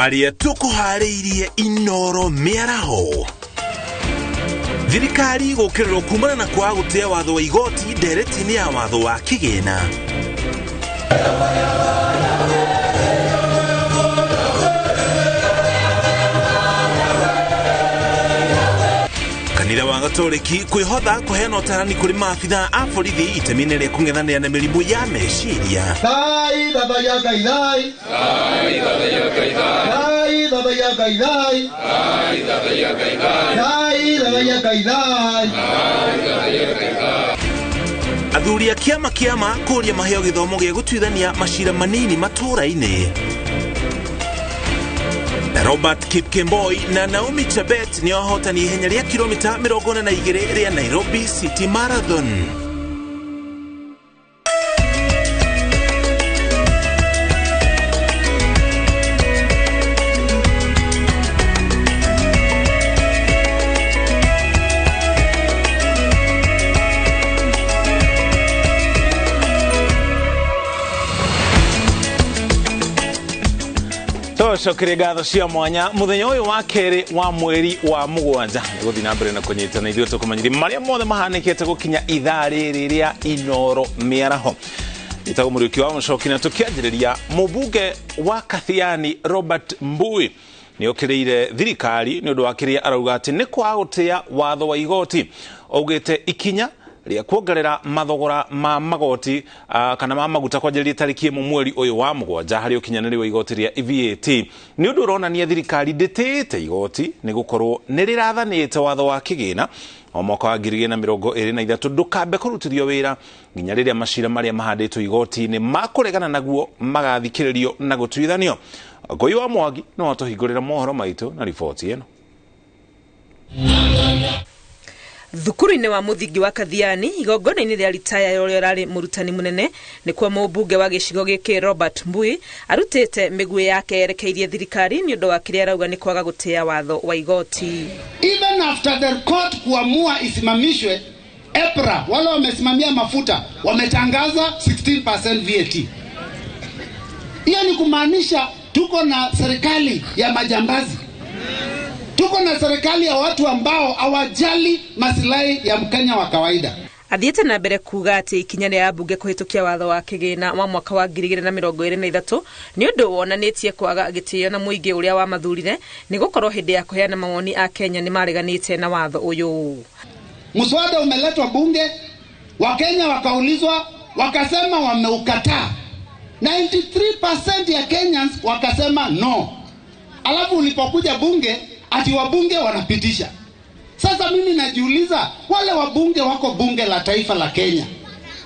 Marĩa tũkũharĩirie Inoro mĩaraho. Thirikari gũkĩrĩrwo kumana na kwaga gũtĩa watho wa igoti ndereti-inĩ ya watho wa kĩgĩna. Kanitha wa Gatoreki kwĩhotha kũheana ũtarani kũrĩ maabithaa a borithi itemi-inĩ rĩa kũng'ethanĩra na mĩrimũ ya meciria. Thai thathaiya Ngai thai. Thai thathaiya Ngai thai. Thai thathaiya Ngai thai. Athuri a kĩama kĩama kũria maheo gĩthomo gĩa gũtuithania macira manini matũũra-inĩ. Na Robert Kipkemboi na Naomi Chebet nĩo ahotani ihenya rĩa kilomita 42 rĩa Nairobi City Marathon. Tũcokerie ngatho cia mwanya muthenya ũyũ wa kerĩ wa mweri wa mũgwanja nĩ gũthiĩ na mbere na kũnyitana ithuĩ tũkũmenyithia marĩa mothe mahanĩkĩte gũkinya ithaa rĩrĩ rĩa Inoro mĩaraho. Ĩtagwo Mũriũki wa Mũcoki na tũkĩanjĩrĩria mũmbunge wa Kathiani Robert Mbui nĩ okĩrĩire thirikari nĩ ũndũ wa kĩrĩa arauga atĩ nĩ kwaga gũtĩa watho wa igoti. Augĩte ikinya rĩa kuongerera mathogora ma magoti kana ma maguta kwanjĩrĩria tarĩki ĩmwe mweri ũyũ wa mũgwanja harĩ ũkinyanĩri wa igoti rĩa VAT nĩ ũndũ ũronania thirikari ndĩtĩĩte igoti nĩ gũkorwo nĩ rĩrathanĩte watho wa kĩgĩna o mwaka wa 2023 ndũkambe kũrutithio wĩra nginya rĩrĩa macira marĩa mahandĩtwo igoti-inĩ makũregana naguo magathikĩrĩrio na gũtuithanio. Ngũi wa Mwangi no atũhingũrĩra mohoro maitũ na riboti ĩno. Thukuru-inĩ wa mũthingi wa Kathiani igongona-inĩ rĩa ritaya ya ũrĩa ũrarĩ mũrutani mũnene nĩkuo mũmbunge wa gĩcigo gĩkĩ Robert Mbui arutĩte mĩguĩ yake yerekeirie thirikari nĩ ũndũ wa kĩrĩa arauga nĩ kwaga gũtĩa watho wa igoti. Even after the court kuamua isimamishwe, EPRA wale wamesimamia mafuta wametangaza 16% VAT. Hiyo ni kumaanisha tuko na serikali ya majambazi. Tuko na serikali ya watu ambao hawajali maslahi ya Mkenya wa kawaida. Athiĩte na mbere kuga atĩ ikinya rĩa mbunge kũhĩtũkia watho wa kĩgĩna wa mwaka wa 2023 nĩ ũndũ wonanĩtie kwaga gĩtĩo na mũingĩ ũrĩa wamathurire nĩ gũkorwo hĩndĩ ya kũheana mawoni a Kenya nĩ mareganĩte na watho ũyũ. Mswada umeletwa bunge, Wakenya wakaulizwa, wakasema wameukataa. 93% ya Kenyans wakasema no. Alafu ulipokuja bunge ati wabunge wanapitisha. Sasa mimi najiuliza, wale wabunge wako bunge la taifa la Kenya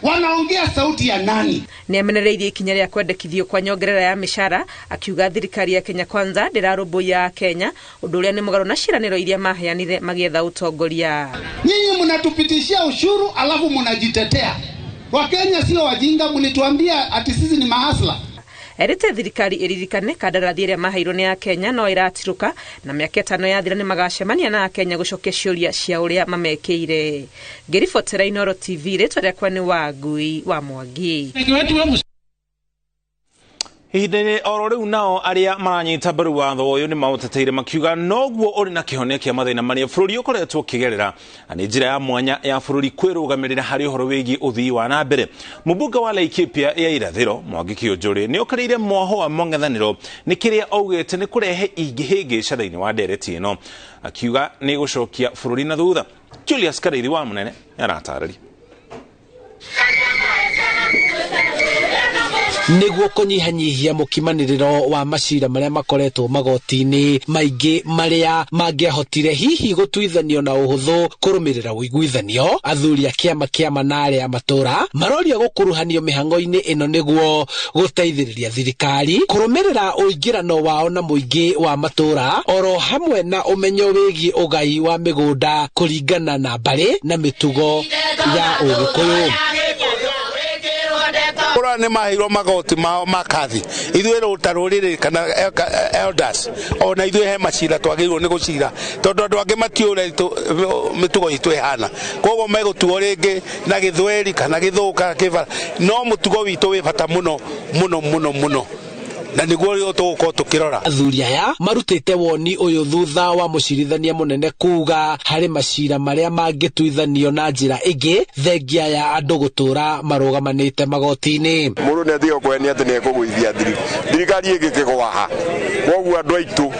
wanaongea sauti ya nani? Nĩ amenereirie ikinya rĩa kwendekithio kwa nyongerera ya mĩcara akiuga thirikari ya Kenya Kwanza ndĩrarũmbũiya Kenya ũndũ ũrĩa nĩ mũgarũ na ciĩranĩro iria maheanire magĩetha ũtongoria. Nyinyi mnatupitishia ushuru alafu mnajitetea. Wakenya sio wajinga, mlituambia ati sisi ni mahasla. Erĩte thirikari ĩririkane kandarathi ĩrĩa maheirwo nĩ Akenya no ĩratirũka na mĩaka ĩtano yathira nĩ magacemania na Akenya gũcokia ciũria cia ũrĩa mamekĩire. Ngĩribotera Inoro TV, rĩtwa rĩakwa nĩ Wangui wa Mwangi. Ihinda-inĩ oro rĩu nao arĩa maranyita mbaru watho ũyũ nĩ maũteteire makiuga noguo ũrĩ na kĩhonia kĩa mathĩna marĩa bũrũri ũkoretwo ũkĩgerera na nĩ njĩra ya mwanya ya bũrũri kwĩrũgamĩrĩra harĩ ũhoro wĩgiĩ ũthii wa na mbere. Mũmbunge wa Laikipia ya irathĩro Mwangi Kĩũnjũrĩ nĩ okĩrĩire mwaho wa mũng'ethanĩro nĩ kĩrĩa augĩte nĩ kũrehe ihĩngĩca thĩinĩ wa ndereti ĩno akiuga nĩ gũcokia bũrũri na thutha. Julius Karĩithi wa Mũnene aratarĩria. Nĩguo kũnyihanyihia mũkimanĩrĩro wa macira marĩa makoretwo magoti-inĩ maingĩ marĩa mangĩahotire hihi gũtuithanio na ũhũthũ kũrũmĩrĩra ũiguithanio, athuri a kĩama kĩama na arĩa a matũũra maroria gũkuruhanio mĩhang'o-inĩ ĩno nĩguo gũteithĩrĩria thirikari kũrũmĩrĩra ũingĩrano wao na mũingĩ wa matũũra oro hamwe na ũmenyo wĩgiĩ ũgai wa mĩgũnda kũringana na mbarĩ na mĩtugo ya Ũgĩkũyũ. Kura nĩ maheirwo magoti mao makathi ithuĩ ta rũrĩrĩ kana elders ona ithuĩ he macira twagĩrĩirwo nĩ gũcira tondũ andũ angĩ matiũĩ ũrĩa mĩtugo itũ ĩhana, koguo megũtuo rĩngĩ na gĩthweri kana gĩthũka kĩbara, no mũtugo witũ wĩ bata mũno mũno mũno mũno. Na nĩguo tũgũkorwo tũkĩrora. Athuri aya marutĩte woni ũyũ thutha wa mũcirithania mũnene kuga harĩ macira marĩa mangĩtuithanio na njĩra ĩngĩ thengia ya andũ gũtũra marũgamanĩte magoti-inĩ. Mũndũ nĩ atiga kwenia atĩ nĩ ekũgũithia thirikari ĩngĩkĩgwaha. Koguo andũ aitũ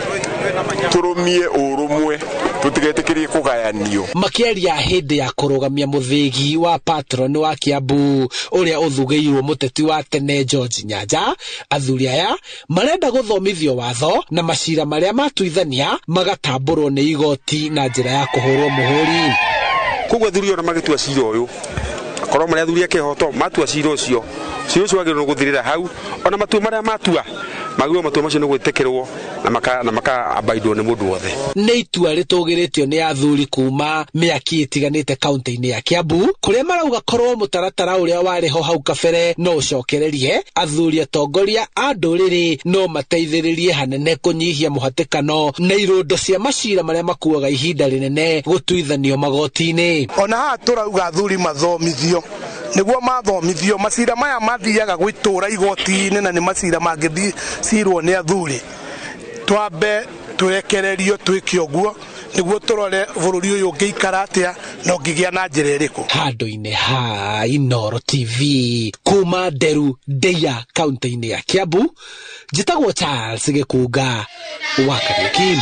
tũrũmie ũrũmwe, tũtigetĩkĩrie kũgayanio. Makĩaria hĩndĩ ya kũrũgamia mũthĩgi wa patron wa Kiambu ũrĩa ũthugĩirwo mũteti wa tene George Nyanja, athuri aya marenda gũthomithio watho na macira marĩa matuithania magatambũrwo nĩ igoti na njĩra ya kũhũrwo mũhũri. Koguo athuri ona magĩtua cira ũyũ, korwo marĩa athuri a kĩhoto matua cira ũcio, cira ũcio wagĩrĩirwo gũthirĩra hau, ona matua marĩa matua magĩrĩirwo matua macio nĩ gwĩtĩkĩrwo na maka-abaidwo nĩ mũndũ wothe. Nĩ itua rĩtũgĩrĩtio nĩ athuri kuma mĩaki ĩtiganĩte kaunti-inĩ ya Kiambu, kũrĩa marauga korwo mũtaratara ũrĩa warĩ ho hau kabere no ũcokererie, athuri atongoria a ndũrĩrĩ no mateithĩrĩrie hanene kũnyihia mũhatĩkano na irũndo cia macira marĩa makuaga ihinda rĩnene gũtuithanio magoti-inĩ. Ona haha tũrauga athuri mathomithio, nĩguo mathomithio macira maya mathiaga gwĩtũra igoti-inĩ na nĩ macira mangĩcirwo nĩ athuri. Twambe tũrekererio twĩke ũguo nĩguo tũrore bũrũri ũyũ ũngĩikara atĩa na ũngĩgĩa na njĩra ĩrĩkũ. Handũ-inĩ ha Inooro TV kuma Nderu Ndeia kaunti-inĩ ya Kiambu, njĩtagwo Charles Gĩkunga wa Kariuki.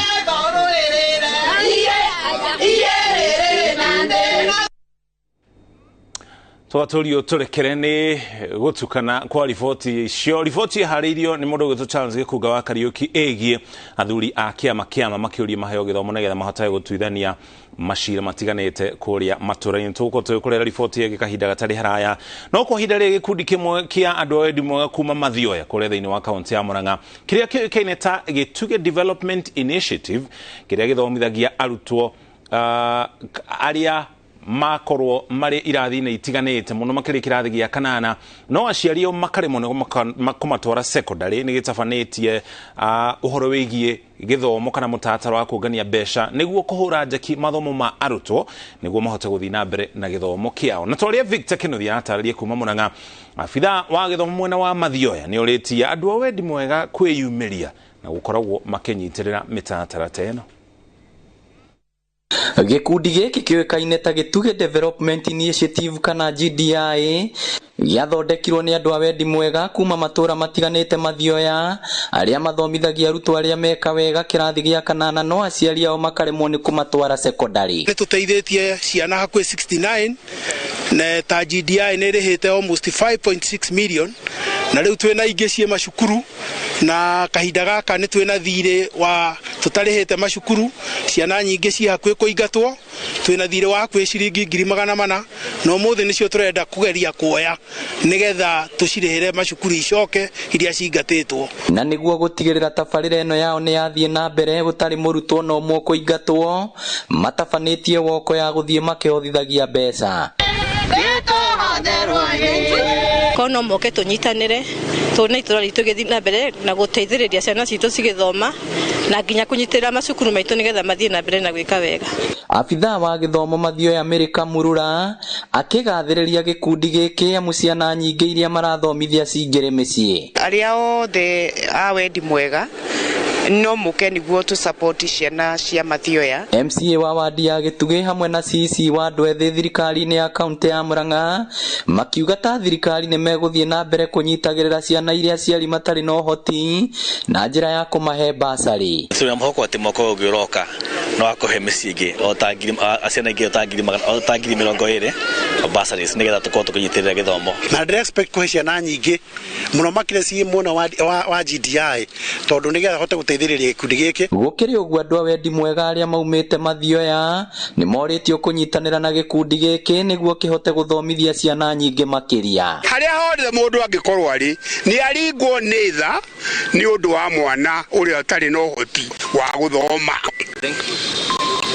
Twatũrio tũrekere nĩ gũtukana kwa riboti icio. Riboti ĩharĩirio nĩ mũndũ ũgwĩtwo Charles Gĩkunga wa Kariuki ĩgiĩ athuri a kĩama kĩama makĩũria maheo gĩthomo nĩgetha mahotage gũtuithania macira matiganĩte kũrĩa matũra-inĩ. Tũgũkorwo tũgĩkũrehera riboti ĩngĩ kahinda gatarĩ haraya. No kwa ihinda rĩrĩ gĩkundi kĩmwe kĩa andũ a wendi mwega kuma Mathioya kũrĩa thĩinĩ wa kaunti ya Murang'a kĩrĩa kĩũĩkaine ta Gĩtugĩ Development Initiative kĩrĩa gĩthomithagia arutwo arĩa makorwo marĩ irathi-inĩ itiganĩte mũno makĩria kĩrathi gĩa kanana, no aciari ao makaremwo nĩ kũmatwara secondary. Nĩ gĩtabanĩtie ũhoro wĩgiĩ gĩthomo kana mũtaratara wa kũngania mbeca nĩguo kũhũra njeki mathomo ma arutwo nĩguo mahote gũthiĩ na mbere na gĩthomo kĩao. Na torĩa Victor Kĩnuthia aratarĩria kuma Murang'a, abithaa wa gĩthomo mwena wa Mathioya nĩ ũrĩtie andũ a wendi mwega kwĩyumĩria na gũkoragwo makĩnyitĩrĩra mĩtaratara ta ĩno. Gĩkundi gĩkĩ kĩũĩkaine ta Gĩtugĩ Development Initiative kana GDI gĩathondekirwo nĩ andũ a wendi mwega kuma matũra matiganĩte Mathioya arĩa mathomithagia arutwo arĩa meka wega kĩrathi gĩa kanana no aciari ao makaremwo nĩ kũmatwara secondary. Nĩ tũteithĩtie ciana hakuhĩ 69 na ta GDI nĩ ĩrĩhĩte almost 5.6 million, na rĩu twĩna ingĩ ciĩ macukuru, na kahinda gaka nĩ twĩna thirĩ wa tũtarĩhĩte macukuru, ciana nyingĩ ciĩ hakuhĩ kũingatwo, twĩna thirĩ wa hakuhĩ ciringi 400,000, na ũmũthĩ nĩcio tũrenda kũgeria kuoya nĩgetha tũcirĩhĩre macukuru icoke iria cingatĩtwo. Na nĩguo gũtigĩrĩra tabarĩra ĩno yao nĩ yathiĩ na mbere gũtarĩ mũrutwo na ũmwe kũingatwo, matabanĩtie woko ya gũthiĩ makĩhothithagia mbeca. Kono moke tũnyitanĩre tuone itũra ritũ gĩthiĩ na mbere na gũteithĩrĩria ciana citũ cigĩthoma na nginya kũnyitĩrĩra macukuru maitũ nĩgetha mathiĩ na mbere na gwĩka wega. Abithaa wa gĩthomo Mathioya Mĩrĩka Murura akĩgathĩrĩria gĩkundi gĩkĩ amu ciana nyingĩ iria marathomithia cingĩrĩ mĩciĩ. Arĩa othe a wendi mwega no mũke nĩguo tũ support ciana cia Mathioya. MCA wa wadi ya Gĩtugĩ hamwe na CC wa andũ ethĩ thirikari-inĩ ya kaunti ya Murang'a makiuga ta thirikari nĩ megũthiĩ na mbere kũnyitagĩrĩra ciana iria aciari matarĩ na ũhoti na njĩra ya kũmahe basarĩ. Tũrĩ mwĩhoko atĩ mwaka ũyũ ũngĩ ũroka no akũhe mĩciĩ ĩngĩ o ta ngiri ciana ingĩ o ta 20,000 bursaries nĩgetha tũkorwo tũkĩnyitĩrĩra gĩthomo. Na ndĩra expect kũhe ciana nyingĩ mũno makĩria ciĩ mwena wa GDI tondũ nĩgetha hote gũteithĩrĩria gĩkundi gĩkĩ. Gũkĩrĩ ũguo andũ a wendi mwega arĩa maumĩte Mathioya nĩ morĩtio kũnyitanĩra na gĩkundi gĩkĩ nĩguo kĩhote gũthomithia ciana nyingĩ makĩria. Harĩa hothe mũndũ angĩkorwo arĩ nĩ aringwo nĩ tha nĩ ũndũ wa mwana ũrĩa ũtarĩ na ũhoti wa gũthoma.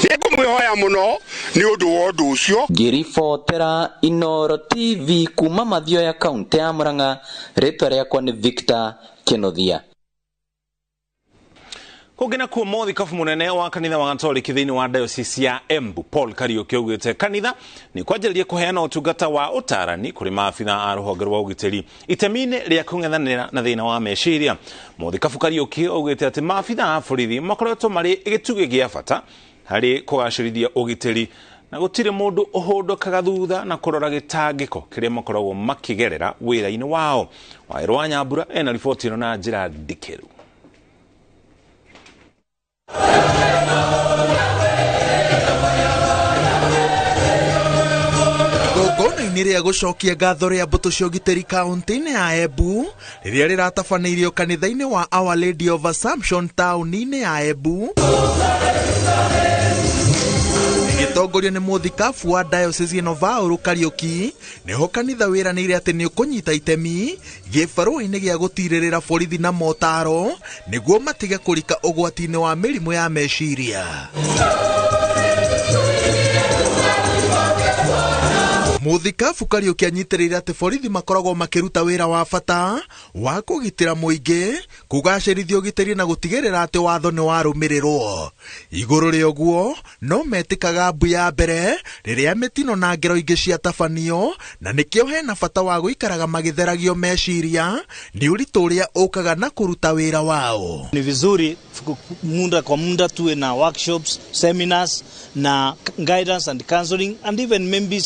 Nĩngũmwĩhoya mũno nĩ ũndũ wa ũndũ ũcio. Ngĩribotera Inooro TV kuma Mathioya kaunti ya Murang'a, rĩtwa rĩakwa nĩ Victor Kĩnuthia. Kũngĩ nakuo mũthikabu mũnene wa kanitha wa Katoliki thĩinĩ wa diocese ya Embu Paul Kariuki augĩte kanitha nĩ kwanjĩrĩria kũheana ũtungata wa ũtarani kũrĩ maabitha a rũhonge rwa ũgitĩri itemi-inĩ rĩa kũng'ethanĩra na thĩna wa meciria. Mũthikabu Kariuki augĩte atĩ maabitha a borithi makoretwo marĩ gĩtugĩ gĩa bata harĩ kũgacĩrithia ũgitĩri na gũtirĩ mũndũ ũhũndũkaga thutha na kũrora gĩtangĩko kĩrĩa makoragwo makĩgerera wĩra-inĩ wao. Waĩrũ wa Nyambura ena riboti ĩno na njĩra ndikĩru. Igongona-inĩ rĩa gũcokia ngatho rĩa mbũtũ cia ũgitĩri kaunti-inĩ ya Embu rĩrĩa rĩratabanĩirio kanitha-inĩ wa Our Lady of Assumption taũni-inĩ ya Embu gĩtongorio nĩ mũthikabu wa diocese ĩno Vaũrũ Kariuki, nĩho kanitha wĩranĩire atĩ nĩ ũkũnyita itemi gĩbarũa-inĩ gĩa gũtirĩrĩra borithi na motaro nĩguo matige kũrika ũgwati-inĩ wa mĩrimũ ya meciria. Mũthikabu Kariuki anyitĩrĩire atĩ borithi makoragwo makĩruta wĩra wa bata wa kũgitĩra mũingĩ, kũgacĩrithia ũgitĩri na gũtigĩrĩra atĩ watho nĩ warũmĩrĩrwo. Igũrũ rĩa ũguo no metĩkaga mbu ya mbere rĩrĩa mĩtino na ngero ingĩ ciatabanio, na nĩkĩo hena bata wa gũikaraga magĩtheragio meciria nĩ ũritũ ũrĩa ũkaga na kũruta wĩra wao. Ni vizuri muda kwa muda tuwe na workshops, seminars na guidance and counseling and even maybe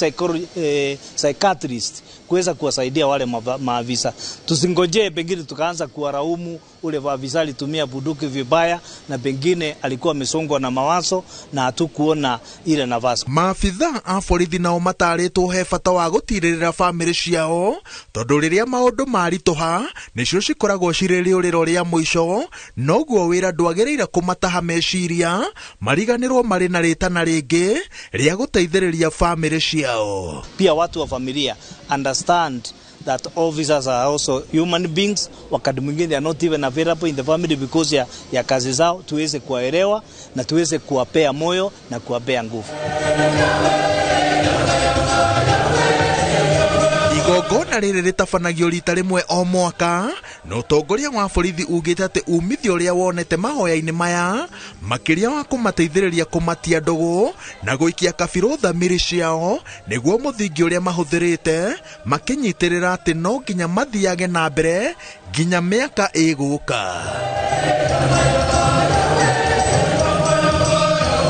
psychiatrist kuweza kuwasaidia wale maafisa. Tusingojee pengine tukaanza kuwaraumu ule afisa alitumia bunduki vibaya na pengine alikuwa amesongwa na mawazo na hatukuona ile nafasi. Maafitha a borithi nao matarĩtwo he bata wa gũtirĩrĩra bamĩrĩ ciao tondũ rĩrĩa maũndũ maritũha nĩcio cikoragwo cirĩ rĩũrĩro rĩa mũico, noguo wĩra ndwagĩrĩire kũmataha meciria mariganĩrwo marĩ na rĩtana rĩngĩ rĩa gũteithĩrĩria bamĩrĩ ciao. Pia watu wa familia understand that officers are also human beings. Wakati mwingine they are not even available in the family because ya kazi zao. Tuweze kuwaelewa na tuweze kuwapea moyo na kuwapea nguvu. Igongona rĩrĩ rĩtabanagio rita rĩmwe o mwaka, na ũtongoria wa borithi ugĩte atĩ umithio ũrĩa wonete mahoya-inĩ maya makĩria wa kũmateithĩrĩria kũmatia ndũgũ na gũikia kabirũ thamiri ciao nĩguo mũthingi ũrĩa mahũthĩrĩte makĩnyitĩrĩra atĩ no nginya mathiage na mbere nginya mĩaka ĩgũka.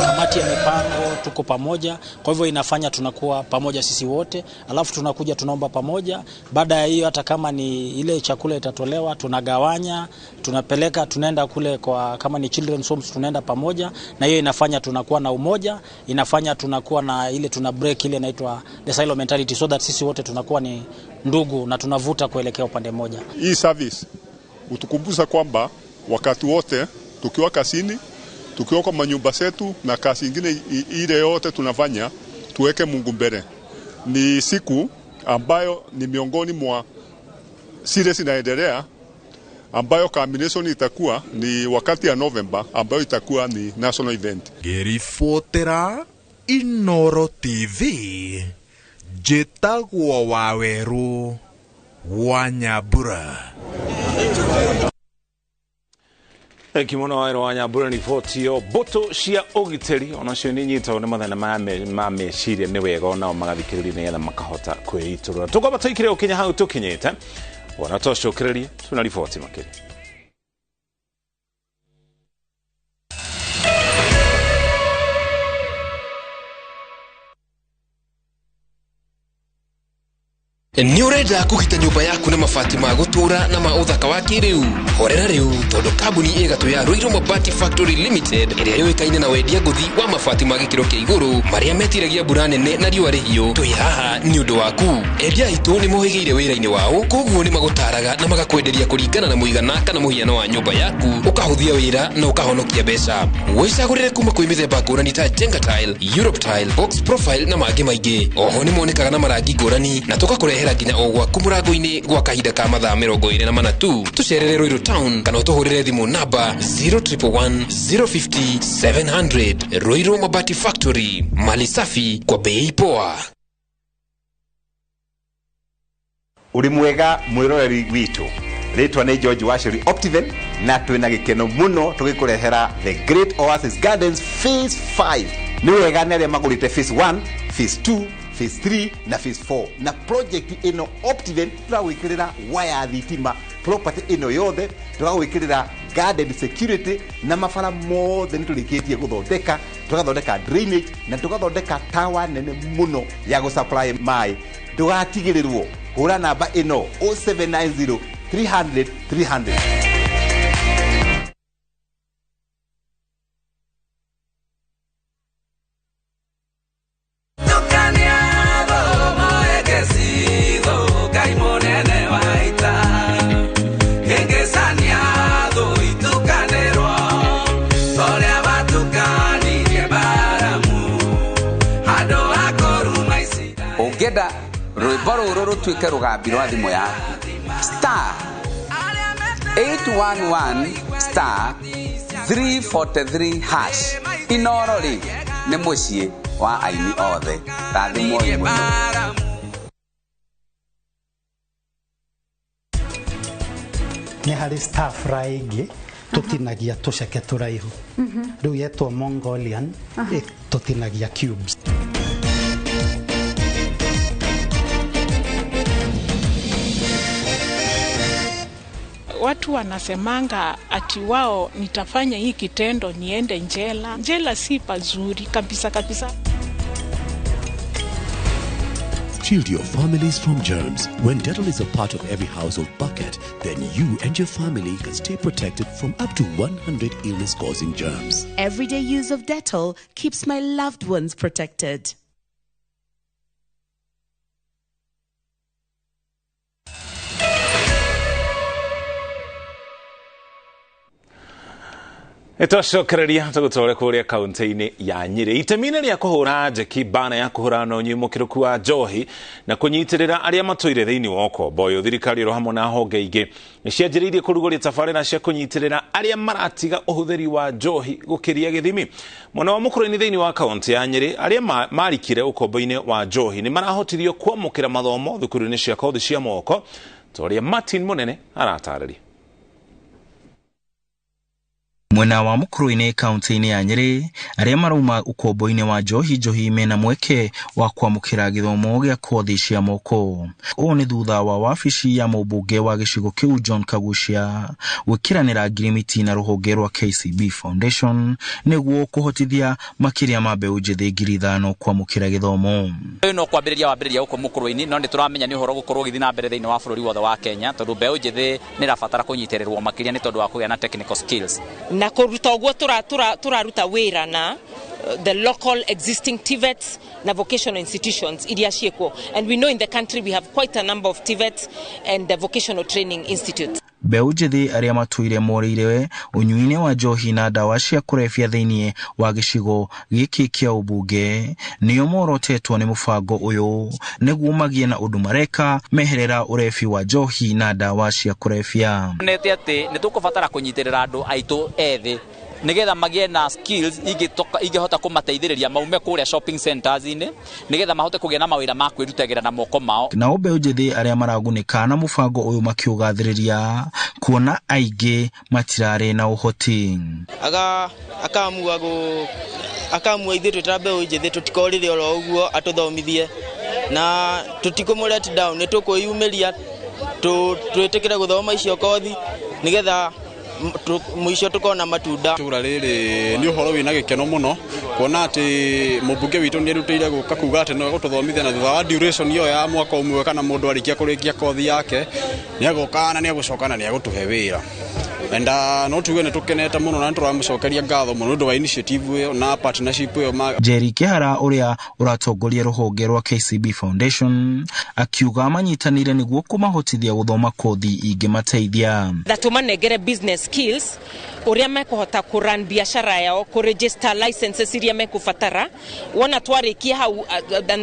Kamati ya mipango tuko pamoja, kwa hivyo inafanya tunakuwa pamoja sisi wote, alafu tunakuja tunaomba pamoja. Baada ya hiyo hata kama ni ile chakula itatolewa tunagawanya, tunapeleka, tunaenda kule kwa kama ni children's homes tunaenda pamoja, na hiyo inafanya tunakuwa na umoja, inafanya tunakuwa na ile tuna break ile inaitwa the silo mentality, so that sisi wote tunakuwa ni ndugu na tunavuta kuelekea upande mmoja. Hii service utukumbusa kwamba wakati wote tukiwa kazini, tukiwa kwa manyumba zetu na kazi ingine ile yote tunafanya, tuweke Mungu mbele. Ni siku ambayo ni miongoni mwa series inaendelea ambayo culmination itakuwa ni wakati ya November ambayo itakuwa ni national event. Ngĩribotera Inoro TV, njĩtagwo Waweru wa Nyambura. Kimono waero wa Nyambura riboti ĩyo. Mbũtũ cia ũgitĩri onacio nĩ inyitagwo nĩ mathĩna ma meciria, nĩ wega onao magathikĩrĩria nĩgetha makahota kwĩitũrũra. Tũkwamba tũikire gũkinya hau tũkinyĩte, wona tũcokererie tuna riboti makĩria. Nĩ ũrenda kũgita nyũmba yaku na mabati ma gũtũũra na ma ũthaka wa kĩrĩu? Horera rĩu tondũ kambuni ĩgatũ ya Ruiru Mabati Factory Limited ĩrĩa yũĩkaine na wendia ngũthi wa mabati ma gĩkĩro kĩa igũrũ marĩa metiragia mbura nene na riũa rĩhiũ, twĩ haha nĩ ũndũ waku. Endia aitũ nĩ mohĩgĩire wĩra-inĩ wao, koguo nĩ magũtaraga na magakwenderia kũringana na mũigana kana mũhiano wa nyũmba yaku, ũkahũthia wĩra na ũkahonokia mbeca. Wĩcagũrĩre kuma kwĩ mĩthemba ngũrani ta Jenga Tile, Europe Tile, Box Profile na mangĩ maingĩ. Oho nĩ monekaga na marangi ngũrani na tũgakũrehera nginya o gwaku mũrango-inĩ gwa kahinda ka mathaa 24 tu. Tũcerere Ruiru Town kana ũtũhũrĩre thimũ namba 0111 050 700. Ruiru Mabati Factory, mali safi kwa bei poa. Uri mwega mwiroreri witũ. Rĩtwa nĩ George Wacheri Optiven, na twĩna gĩkeno mũno tũgĩkũrehera The Great Oasis Gardens Phase 5. Nĩ wega nĩ arĩa magũrĩte Phase 1, Phase 2, Phase 3 na Phase 4. Na project ĩno Optiven tũragwĩkĩrĩra waya thitima property ĩno yothe, tũragwĩkĩrĩra garden security na mabara mothe nĩ tũrĩkĩtie gũthondeka, tũgathondeka drainage na tũgathondeka tawa nene mũno ya gũsupply maĩ. Ndũgatigĩrĩrwo, hũra namba ĩno 0790 300 300. Ũngĩenda rwĩmbo rũrũ rũtuĩke rũgambi rwa thimũ yaku, star 811 star 343 hash. Inoro rĩ nĩ mũciĩ wa aini othe. Rathimwoi mũno. Nĩ harĩ star fry ĩngĩ tũtinagia tũceke tũraihu, rĩu yetwo Mongolian, tũtinagia cubes. Watu wanasemanga ati wao nitafanya hii kitendo niende njela. Njela si pazuri kabisa kabisa. Shield your families from germs. When Dettol is a part of every household bucket, then you and your family can stay protected from up to 100 illness-causing germs. Everyday use of Dettol keeps my loved ones protected. Nĩtwacokereria tũgũtware kũrĩa kaunti-inĩ ya Nyĩrĩ. Itemi-inĩ rĩa kũhũra njeki bana ya kũhũrana na ũnyui mũkĩrũku wa njohi na kũnyitĩrĩra arĩa matũire thĩinĩ wa ũkombo ũyũ, thirikari ĩro hamwe na honge ingĩ nĩcianjĩrĩirie kũrugũria tabarĩra cia kũnyitĩrĩra arĩa maratiga ũhũthĩri wa njohi gũkĩria gĩthimi. Mwena wa Mũkũrũinĩ thĩinĩ wa kaunti ya Nyĩrĩ, arĩa marikire ũkombo-inĩ wa njohi nĩ marahotithio kwamũkĩra mathomo thukuru-inĩ cia kothi cia moko, ta ũrĩa Martin Mũnene aratarĩria. Mwena wa Mũkũrũinĩ kaunti-inĩ ya Nyĩrĩ, arĩa marauma ũkombo-inĩ wa njohi njohi mena mweke wa kwamũkĩra gĩthomo gĩa kothi cia moko. Ũũ nĩ thutha wa wabici ya mũmbunge wa gĩcigo kĩu John Kagucia gwĩkĩranĩra ngirimiti na rũhonge rwa KCB Foundation nĩguo kũhotithia makĩria ma mbeũ njĩthĩ 5,000 kwamũkĩra gĩthomo. Ũyũ no kwambĩrĩria wambĩrĩria gũkũ Mũkũrũinĩ, no nĩ tũramenya nĩ ũhoro gũkorwo ũgĩthiĩ na mbere thĩinĩ wa bũrũri wothe wa Kenya, tondũ mbeũ njĩthĩ nĩ ĩrabatara kũnyitĩrĩrwo makĩria nĩ tondũ wa kũgĩa na technical skills. Na kũruta ũguo tũraruta wĩra na the local existing TVETs na vocational institutions iria ciĩkuo, and we know in the country we have quite a number of TVETs and the vocational training institutes. Mbeũ njĩthĩ arĩa matũire morĩire ũnyui-inĩ wa njohi na ndawa cia kũrebia thĩinĩ wa gĩcigo gĩkĩ kĩa ũmbunge nĩo morotetwo nĩ mũbango ũyũ nĩguo magĩe na ũndũ mareka meherera ũrebi wa njohi na ndawa cia kũrebia. Nete atĩ nĩ tũkũbatara kũnyitĩrĩra andũ aitũ ethĩ nigetha magĩe na skills ingĩhota kũmateithĩrĩria maume kũrĩa shopping centers-inĩ nigetha mahote kũgĩa na mawĩra ma kwĩrutagĩra na moko mao. Nao mbeũ njĩthĩ arĩa maragunĩka na mũbango ũyũ makiũgathĩrĩria kuona aingĩ matirarĩ na ũhoti. Akamua ithuĩ twĩ ta mbeũ njĩthĩ tũtikorĩre oro ũguo atũthomithie na tũtikũmũ let down, nĩ tũkwĩyumĩria twĩtĩkĩre gũthoma icio kothi nigetha mũico tukona matunda. Itũra rĩrĩ nĩ ũhoro wĩna gĩkeno mũno kuona atĩ mũmbunge witũ nĩ erutĩire gũka kuga atĩ no egũtũthomithia na thutha wa duration ĩyo ya mwaka ũmwe kana mũndũ arĩkia kũrĩkia kothi yake nĩ agoka na nĩ egũcoka na nĩ egũtũhe wĩra. And no tuge nĩ tũkenete mũno na nĩtũramũcokeria ngatho mũno nĩ ũndũ wa initiative ĩyo na partnership ĩyo. Jerry Kĩhara ũrĩa ũratongoria rũhonge rwa KCB Foundation akiuga manyitanĩire nĩguo kũmahotithia gũthoma kothi ingĩmateithia. Tũmanengere business skills ũrĩa mekũhota kũrun biashara yao, kũregister licenses iria mekũbatara. Wona twarĩkia hau,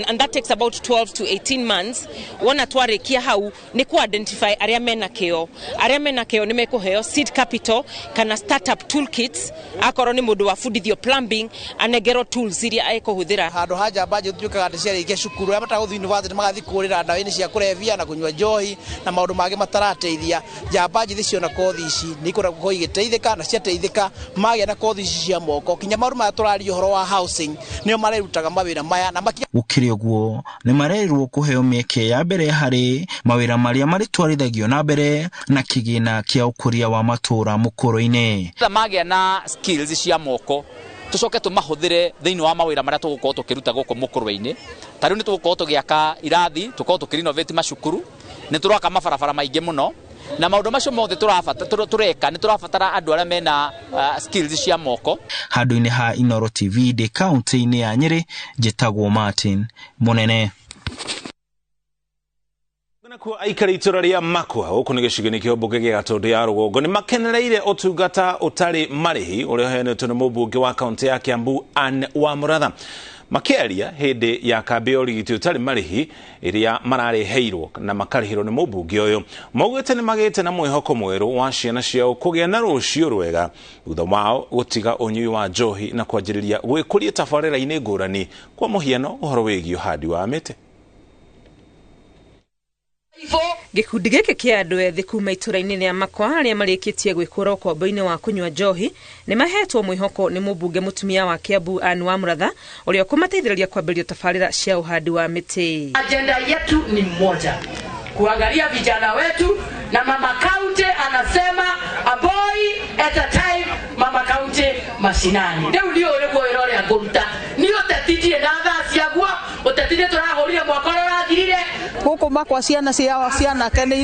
and that takes about 12 to 18 months. Wona twarĩkia hau nĩ kũ identify arĩa mena kĩo. Arĩa mena kĩo nĩ mekũheo seedlings. seed capital kana startup toolkits. Akorwo nĩ mũndũ wabundithio plumbing, anengerwo tools iria ekũhũthĩra. Handũ ha njamba njĩthĩ tuĩkaga atĩ ciarĩkia cukuru, arĩa matagũthiĩ university magathiĩ kũrĩra ndawa-inĩ cia kũrebia na kũnyua njohi na maũndũ mangĩ matarateithia. Njamba njĩthĩ ciona kothi ici nĩ ikoragwo igĩteithĩka, na ciateithĩka magĩa na kothi ici cia moko, kinya maũndũ maya tũraria ũhoro wa housing nĩo marerutaga mawĩra maya na Gũkĩrĩ ũguo nĩ marerirwo kũheo mĩeke ya mbere harĩ mawĩra marĩa marĩtwarithagio na mbere na kĩgĩna kĩa ũkũria wa matũũra mũkũrũ-inĩ. Magĩa na skills cia moko tucoke tumahũthĩre thĩinĩ wa mawĩra marĩa tũgũkorwo tũkĩruta gũkũ mũkũrũ-inĩ. Ta rĩu nĩ tũgũkorwo tũgĩaka irathi, tũkorwo tũkĩrenovate macukuru, nĩ tũraka mabarabara maingĩ mũno, na maũndũ macio mothe tũreka nĩ tũrabatara andũ arĩa mena skills cia moko. Handũ-inĩ ha Inooro TV ndĩ kaunti-inĩ ya Nyĩrĩ, njĩtagwo Martin Mũnene. Nakuo aikari itũra rĩa Makwa gũkũ nĩ gĩcigo-inĩ kĩa mbunge gĩa Gatũndũ ya rũgongo nĩ makenereire ũtungata ũtarĩ marĩhi ũrĩa ũheanĩtwo nĩ mũmbunge wa kaunti ya Kiambu Anne Wamuratha. Makĩaria hĩndĩ ya kambĩ ya ũrigiti ũtarĩ marĩhi ĩrĩa marareheirwo na makarĩhĩrwo nĩ mũmbunge ũyũ, maugĩte nĩ magĩte na mwĩhoko mwerũ wa ciana ciao kũgĩa na rũciũ rwega thutha wao gũtiga ũnyui wa njohi na kwanjĩrĩria gwĩkũria tabarĩra-inĩ ngũrani, kwa mũhiano ũhoro wĩgiĩ ũhandi wa mĩtĩ. Gĩkundi gĩkĩ kĩa andũ ethĩ kuma itũra-inĩ rĩa Makwa arĩa marĩkĩtie gwĩkũra ũkombo-inĩ wa kũnyua njohi nĩ mahetwo mwĩhoko nĩ mũmbunge mũtumia wa Kiambu Anne Wamuratha ũrĩa ũkũmateithĩrĩria kwambĩrĩria tabarĩra cia ũhandi wa mĩtĩ. Agenda yetu ni moja, kuangalia vijana wetu, na mama kaunti anasema a boy at a time, mama kaunti mashinani. Rĩu nĩ ũrĩguo wĩra ũrĩa ngũruta, niĩ ũteti ndirĩ na thaa ciaguo, ũteti nĩ tũrahũrire mwaka ũrĩa ũrathirire. Gũkũ Makwa ciana ciao cianake nĩ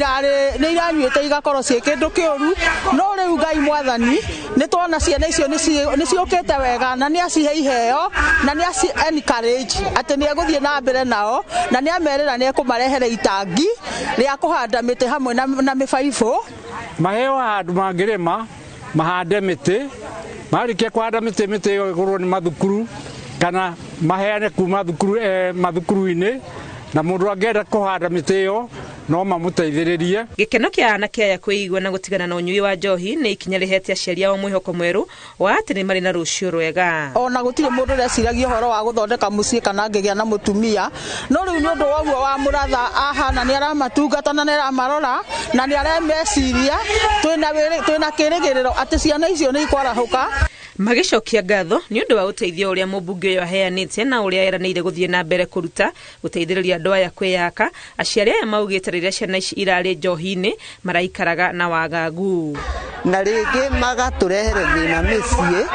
iranyuĩte igakorwo ciĩ kĩndũ kĩũru, no rĩu Ngai mwathani nĩ tuona ciana icio nĩ ciũkĩte wega na nĩ acihe iheo na nĩ aci encourage atĩ nĩ egũthiĩ na mbere nao na nĩ amerĩra nĩ ekũmarehere itangi rĩa kũhanda mĩtĩ hamwe na mĩbaibũ. Maheo handũ mangĩrĩma mahande mĩtĩ, marĩkia kũhanda mĩtĩ, mĩtĩ ĩyo ĩgũrwo nĩ mathukuru kana maheane kuma mathukuru-inĩ, na mũndũ angĩenda kũhanda mĩtĩ ĩyo no mamũteithĩrĩrie. Gĩkeno kĩa anake aya kwĩigua na gũtigana na ũnyui wa njohi nĩ ikinya rĩhete aciari ao mwĩhoko mwerũ wa atĩ nĩ marĩ na rũciũ rwega. Ona gũtirĩ mũndũ ũreciragia ũhoro wa gũthondeka mũciĩ kana angĩgĩa na mũtumia, no rĩu nĩ ũndũ wa ũguo wa Mũratha ahana nĩ aramatungata na nĩ aramarora na nĩ arameciria, twĩna kĩrĩgĩrĩro atĩ ciana icio nĩ ikwarahũka. Magĩcokia ngatho nĩ ũndũ wa ũteithio ũrĩa mũmbunge ũyũ aheanĩte na ũrĩa eranĩire gũthiĩ na mbere kũruta gũteithĩrĩria andũ aya kwĩyaka. Aciari aya maugĩte rĩrĩa ciana ici irarĩ njohi-inĩ maraikaraga na wagagu. Na rĩngĩ magatũrehere thĩna mĩciĩ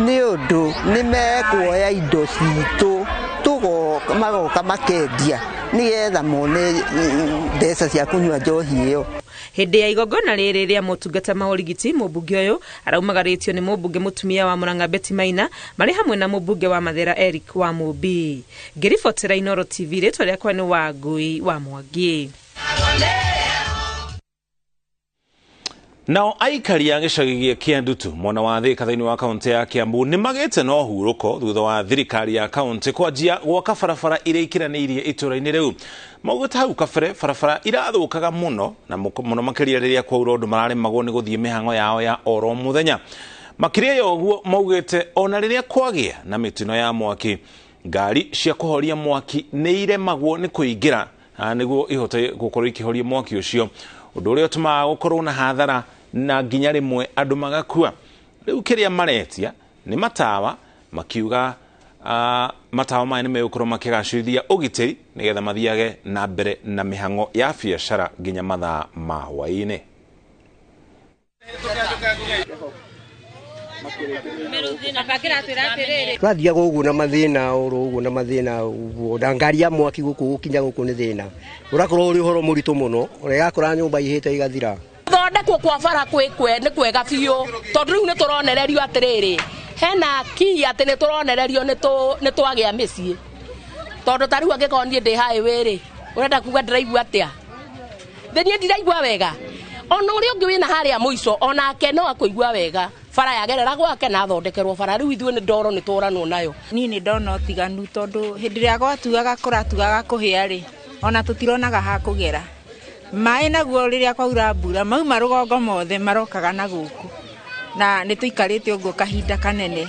nĩ ũndũ nĩ mekuoya indo citũ magoka makendia nĩgetha mone mbeca cia kũnyua njohi ĩyo. Hĩndĩ ya igongona rĩrĩ rĩa motungata ma ũrigiti, mũmbunge ũyũ araumagarĩtio nĩ mũmbunge mũtumia wa Murang'a Betty Maina marĩ hamwe na mũmbunge wa Mathera Eric wa Mũmbi. Ngĩribotera Inooro TV, rĩtwa rĩakwa nĩ Wangui wa Mwangi. Nao aikari a gĩcagi gĩa Kĩandutu mwena wa Thika thĩinĩ wa kaunti ya Kiambu nĩ magĩte na ũhurũko thutha wa thirikari ya kaunti kwanjia gwaka barabara iria ikiranĩirie itũra-inĩ rĩu. Maugĩte hau kabere barabara irathũkaga mũno na mũno makĩria rĩrĩa kwaura ũndũ mararemagwo nĩ gũthiĩ mĩhang'o yao ya oro mũthenya. Makĩria ya ũguo maugĩte ona rĩrĩa kwagĩa na mĩtino ya mwaki, ngari cia kũhoria mwaki nĩ iremagwo nĩ kũingĩra nĩguo ihote gũkorwo ikĩhoria mwaki ũcio, ũndũ ũrĩa ũtũmaga gũkorwo na hathara na nginya rĩmwe andũ magakua. Rĩu kĩrĩa maretia nĩ matawa, makiuga matawa maya nĩ megũkorwo makĩgacĩrithia ũgitĩri nĩgetha mathiage na mbere na mĩhang'o ya biacara nginya mathaa ma hwaĩ-inĩ. Twathiaga ũguo na mathĩna oro ũguo na mathĩna ũguo, na ngari ya mwaki gũkũ gũkinya gũkũ nĩ thĩna, ũrakorwo ũrĩ ũhoro mũritũ mũno, ũrĩa nyũmba ihĩte igathira. Thondekwo kwa bara nĩ kwega biũ, tondũ rĩu nĩ tũronererio atĩrĩrĩ, hena key atĩ nĩ tũronererio nĩ twagĩa mĩciĩ, tondũ ta rĩu angĩkorwo niĩ ndĩ highway rĩ, ũrenda kuga ndĩraigua atĩa? Niĩ ndiraigua wega, ona ũrĩa ũngĩ wĩna harĩa mũico onake no akũigua wega, bara yagerera gwake na athondekerwo bara. Rĩu ithuĩ nĩ ndoro nĩ tũranwo nayo. Niĩ nĩ ndona ũtiganu tondũ hĩndĩ ĩrĩa gwatuaga kũratuaga kũhĩa rĩ, ona tũtironaga ha kũgera. Maĩ naguo rĩrĩa kwaura mbura mauma rũgongo mothe marokaga na gũkũ na nĩ tũikarĩte ũguo kahinda kanene.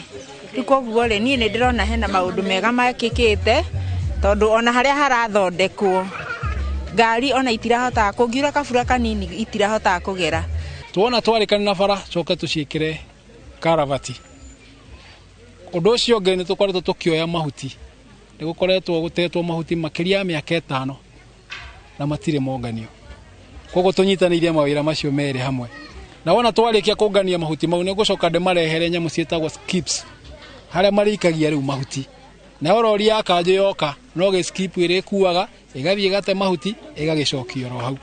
Rĩu koguo rĩ niĩ nĩ ndĩrona hena maũndũ mega mekĩkĩte tondũ ona harĩa harathondekwo ngari ona itirahotaga kũngiura kabura kanini itirahotaga kũgera. Tuona twarĩkana na bara coke tũciĩkĩre karavati. Ũndũ ũcio ũngĩ nĩ tũkoretwo tũkĩoya mahuti, nĩ gũkoretwo gũtetwo mahuti makĩria ya mĩaka 5 na matirĩ monganio. Koguo tũnyitanĩire mawĩra macio merĩ hamwe. Na wona twarĩkia kũngania mahuti mau nĩ ngũcoka ndĩmarehere nyamũ ciĩtagwo skips harĩa marĩikagia rĩu mahuti. Nayo rori ya kanjũ yoka no gĩ skip ĩrĩkuaga ĩgathiĩ ĩgate mahuti ĩgagĩcokia oro hau.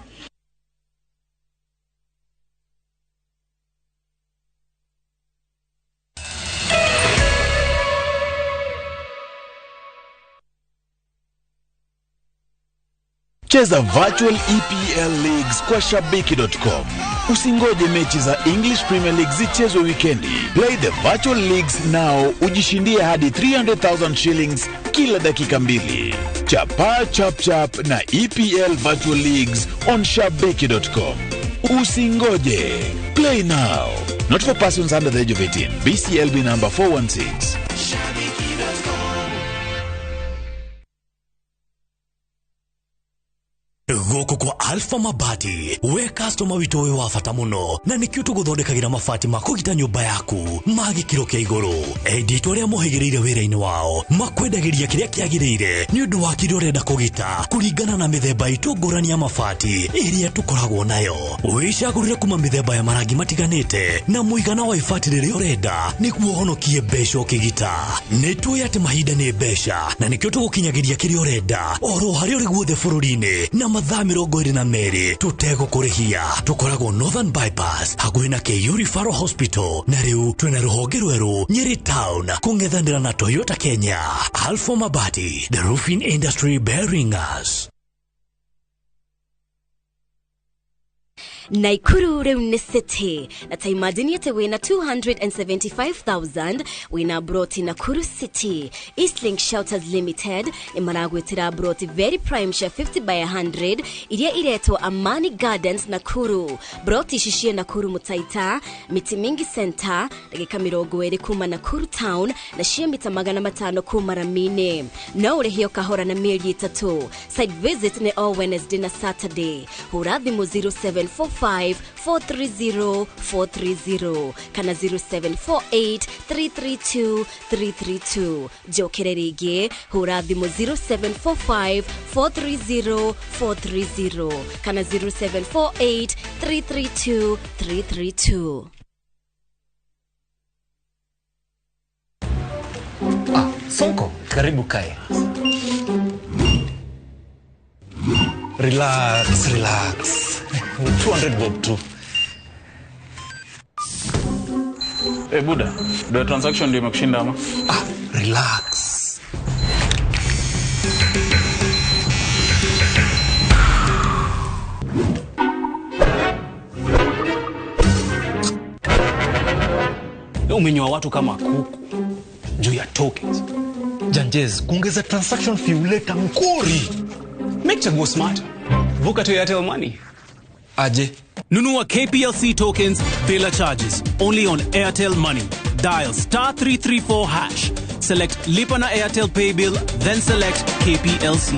Cheza virtual EPL Leagues kwa Shabiki.com. Usingoje mechi za English Premier League zichezwe wikendi. Play the virtual leagues now, ujishindie hadi 300,000 shillings kila dakika 2. Chapa chap chap na EPL Virtual Leagues on Shabiki.com. Usingoje. Play now. Not for persons under the age of 18. BCLB number 416. Gũkũ kwa Alpha Mabati we customer witũ wĩ wa bata mũno na nĩkĩo tũgũthondekagĩra mabati ma kũgita nyũmba yaku ma gĩkĩro kĩa igũrũ. Endia itũ arĩa mohĩgĩrĩire wĩra-inĩ wao makwendagĩria kĩrĩa kĩagĩrĩire nĩ ũndũ wa kĩrĩa ũrenda kũgita kũringana na mĩthemba itũ ngũrani ya mabati ĩrĩa tũkoragwo nayo. Wĩcagũrĩre kuma mĩthemba ya marangi matiganĩte na mũigana wa ibati rĩrĩa ũrenda nĩguo ũhonokie mbeca ũkĩgita. Nĩ tũĩ atĩ mahinda nĩ mbeca na nĩkĩo tũgũkinyagĩria kĩrĩa ũrenda oro harĩa ũrĩ guothe bũrũri-inĩ na mathaa 22 tũtegũkũrĩhia. Tũkoragwo Northern Bypass hakuhĩ na KU Referral Hospital na rĩu twĩna rũhonge rwerũ Nyeri Town kũng'ethanĩra na Toyota Kenya. Alpha Mabati, the roofing industry bearing us. Naikuru rĩu nĩ city na ta imagine atĩ wĩna 275,000 wĩna broti Nakuru City. Eastlink Shelters Limited nĩ maragwĩtĩra broti very prime cia 50 by 100 iria iretwo Amani Gardens Nakuru. Broti ici ciĩ Nakuru Mutaita, Miti Mingi Center, ndagĩka 20 kuma Nakuru Town na ciĩ mita 500 kuma Ramini. No ũrĩhio kahora na mĩeri 3. Site visit nĩ all Wednesday na Saturday. Hũra thimũ 0745 430 430 kana 0748 332 332. Njokere rĩngĩ hũra thimũ 0745 430 430 kana 0748 332 332. Sonko, karibu kae. Relax, relax. 200 bob tu. Eh, Buda, do transaction ndio imekushinda ama? Relax. Umenywa watu kama kuku juu ya tokens. Janjez, kuongeza transaction fee huleta mkori. Make chaguo smart. Vuka to Airtel Money. Aje. Nunua KPLC tokens bila charges. Only on Airtel Money. Dial *334#. Select Lipa na Airtel Pay Bill, then select KPLC.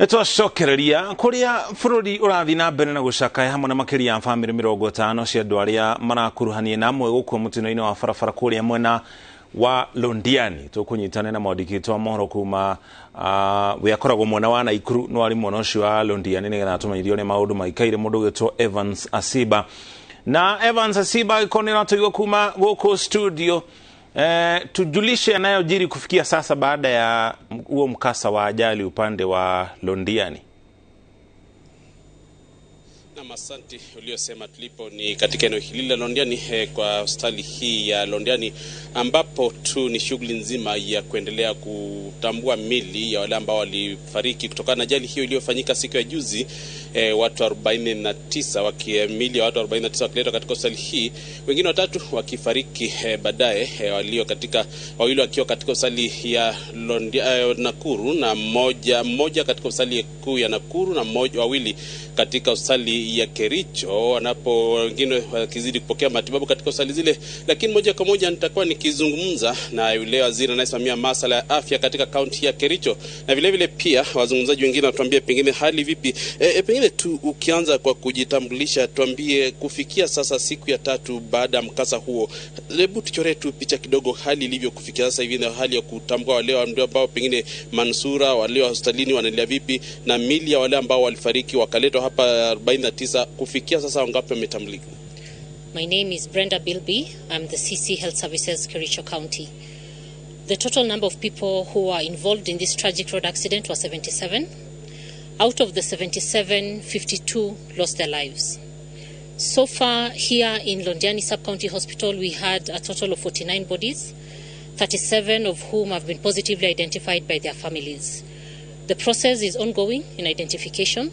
Twacokereria kuria bururi urathi na mbere na gucakaya hamwe na makiria ya family 50 cia andu aria marakuruhanie na amwe gukua mutino-ini wa barabara kuria mwena wa Londiani. Tukunyitane na mwandĩki wa mohoro kuma we akoragwo mwena wa Naikuru no ari mwena ucio wa Londiani nigetha atumenyithie uria maundu maikaire. Mundu gwitwo Evans Asiba na Evans Asiba ikonera tuigwa kuma guku studio. Tujulishe yanayojiri kufikia sasa baada ya huo mkasa wa ajali upande wa Londiani. Na asante uliosema. Tulipo ni katika eneo hili la Londiani, kwa hospitali hii ya Londiani, ambapo tu ni shughuli nzima ya kuendelea kutambua mili ya wale ambao walifariki kutokana na ajali hiyo iliyofanyika siku ya juzi. Watu 49 mili ya watu 49 wakiletwa katika hospitali hii, wengine watatu wakifariki baadaye, wawili wakiwa katika hospitali ya Nakuru na mmoja katika hospitali kuu ya Nakuru na wawili katika hospitali ya Kericho, wanapo wengine wakizidi kupokea matibabu katika hospitali zile. Lakini moja kwa moja nitakuwa nikizungumza na yule waziri anayesimamia masuala ya afya katika kaunti ya Kericho, na vile vile pia wazungumzaji wengine watuambie pengine hali vipi. Pengine tu ukianza kwa kujitambulisha, tuambie kufikia sasa siku ya tatu baada ya mkasa huo, hebu tuchoree tu picha kidogo hali ilivyo kufikia sasa hivi, na hali ya kutambua wale ambao pengine manusura wale wa hospitalini wanaendelea vipi, na mili ya wale ambao walifariki wakaletwa hapa 49, kufikia sasa wangapi wametambulika? My name is Brenda Bilby. I'm the CC Health Services, Kericho County. The total number of people who were involved in this tragic road accident was 77. Out of the 77, 52 lost their lives. So far here in Londiani Sub-County Hospital, we had a total of 49 bodies, 37 of whom have been positively identified by their families. The process is ongoing in identification,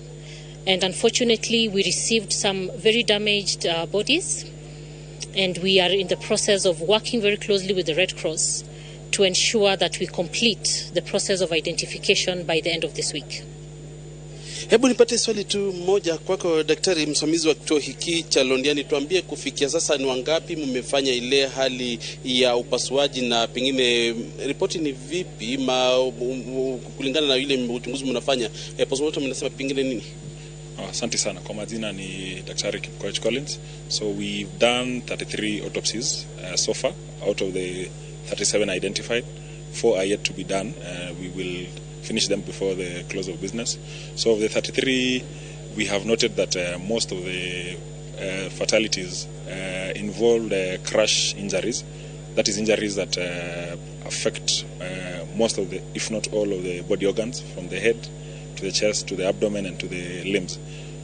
and unfortunately we received some very damaged bodies, and we are in the process of working very closely with the Red Cross to ensure that we complete the process of identification by the end of this week. Hebu nipate swali tu moja kwako daktari msimamizi wa kituo hiki cha Londiani, tuambie kufikia sasa ni wangapi mmefanya ile hali ya upasuaji, na pengine ripoti ni vipi kulingana na ile uchunguzi mnafanya, postmortem mnasema pengine nini? Asante sana. Kwa majina ni Daktari Kipkoech Collins. So we've done 33 autopsies so far out of the 37 identified. 4 are yet to be done. We will finish them before the close of business. So of the 33, we have noted that most of the fatalities involved crash injuries. That is, injuries that affect most of the, if not all of the body organs, from the head to the chest, to the abdomen, and to the limbs.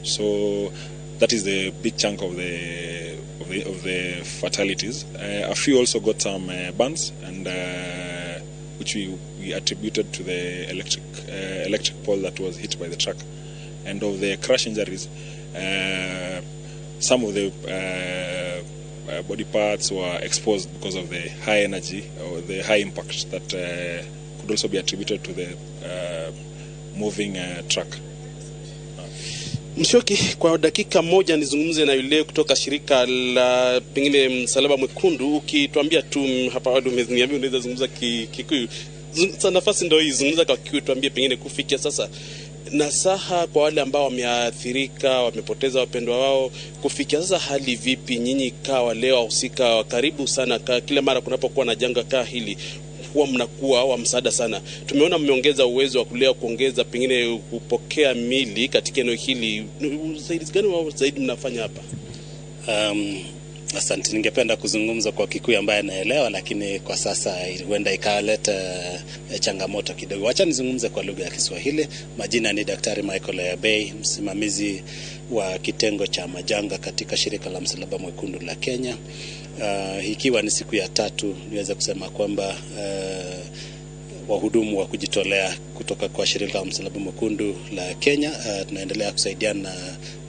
So that is the big chunk of the fatalities. A few also got some burns, and which we attributed to the electric pole that was hit by the truck. And of the crash injuries, some of the body parts were exposed because of the high energy or the high impact that could also be attributed to the moving truck. Mshoki, kwa dakika moja nizungumze na yule kutoka shirika la pengine Msalaba Mwekundu, ukituambia tu hapa awali umeniambia unaweza zungumza Kikuyu. Nafasi ndio hii, zungumza kwa Kikuyu, tuambie pengine kufikia sasa nasaha kwa wale ambao wameathirika, wamepoteza wapendwa wao, kufikia sasa hali vipi? Nyinyi kawa leo wahusika karibu sana, kila mara kunapokuwa na janga kaa hili huwa mnakuwa wa msaada sana. Tumeona mmeongeza uwezo wa kulea, kuongeza pengine kupokea mili katika eneo hili. Usaidizi gani wao zaidi mnafanya hapa? Asante. Ningependa kuzungumza kwa Kikuyu ambaye naelewa, lakini kwa sasa huenda ikaleta changamoto kidogo. Wacha nizungumze kwa lugha ya Kiswahili. Majina ni Daktari Michael Ayabei, msimamizi wa kitengo cha majanga katika shirika la Msalaba Mwekundu la Kenya. Ikiwa ni siku ya tatu, niweze kusema kwamba wahudumu wa kujitolea kutoka kwa shirika la Msalaba Mwekundu la Kenya tunaendelea kusaidiana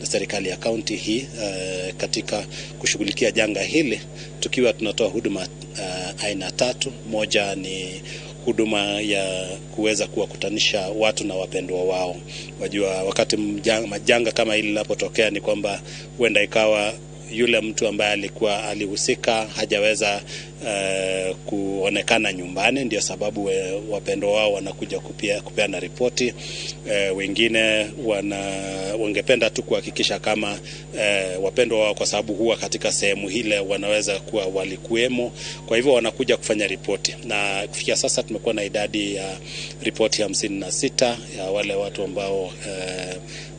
na serikali ya kaunti hii katika kushughulikia janga hili, tukiwa tunatoa huduma aina tatu. Moja ni huduma ya kuweza kuwakutanisha watu na wapendwa wao. Wajua, wakati majanga kama hili linapotokea ni kwamba huenda ikawa yule mtu ambaye alikuwa alihusika hajaweza kuonekana nyumbani, ndio sababu wapendwa wao wanakuja kupeana ripoti. Wengine wangependa tu kuhakikisha kama wapendwa wao, kwa sababu huwa katika sehemu ile wanaweza kuwa walikuwemo, kwa hivyo wanakuja kufanya ripoti. Na kufikia sasa tumekuwa na idadi ya ripoti 56 ya wale watu ambao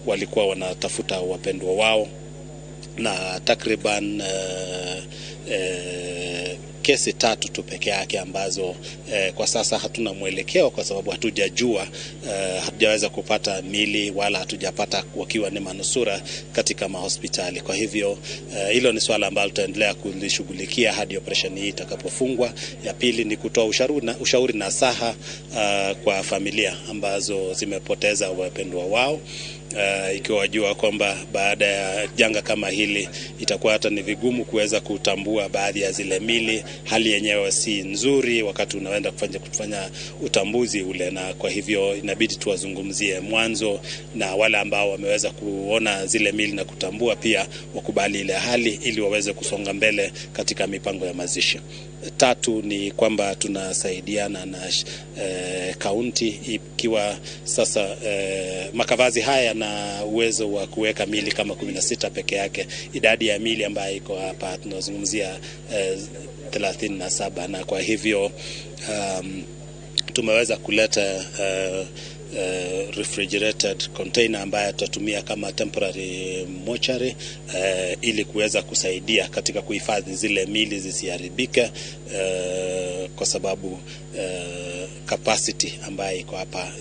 walikuwa wanatafuta wapendwa wao, na takriban kesi 3 tu peke yake ambazo kwa sasa hatuna mwelekeo, kwa sababu hatujajua, hatujaweza kupata mili wala hatujapata wakiwa ni manusura katika mahospitali. Kwa hivyo hilo ni swala ambalo tutaendelea kulishughulikia hadi operation hii itakapofungwa. Ya pili ni kutoa ushauri na saha kwa familia ambazo zimepoteza wapendwa wao, ikiwa wajua kwamba baada ya janga kama hili itakuwa hata ni vigumu kuweza kutambua baadhi ya zile mili. Hali yenyewe si nzuri wakati unaenda kufanya utambuzi ule, na kwa hivyo inabidi tuwazungumzie mwanzo, na wale ambao wameweza kuona zile mili na kutambua pia wakubali ile hali ili waweze kusonga mbele katika mipango ya mazishi. Tatu ni kwamba tunasaidiana na kaunti, ikiwa sasa makavazi haya na uwezo wa kuweka mili kama 16 peke yake. Idadi ya mili ambayo iko hapa tunazungumzia 37, na kwa hivyo tumeweza kuleta refrigerated container ambayo tutatumia kama temporary mortuary, ili kuweza kusaidia katika kuhifadhi zile mili zisiharibike, kwa sababu capacity ambayo iko hapa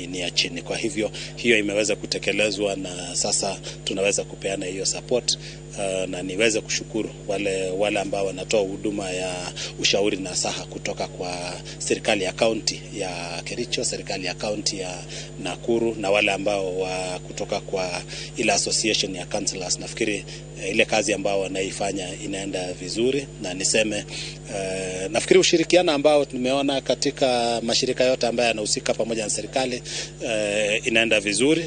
ni ya chini. Kwa hivyo hiyo imeweza kutekelezwa na sasa tunaweza kupeana hiyo support, na niweze kushukuru wale ambao wanatoa huduma ya ushauri na saha kutoka kwa serikali ya kaunti ya Kericho, serikali ya kaunti ya Nakuru, na wale ambao kutoka kwa ile association ya councillors. Nafikiri ile kazi ambao wanaifanya inaenda vizuri, na niseme nafikiri ushirikiano ambao tumeona katika mashirika yote ambayo yanahusika pamoja na serikali inaenda vizuri.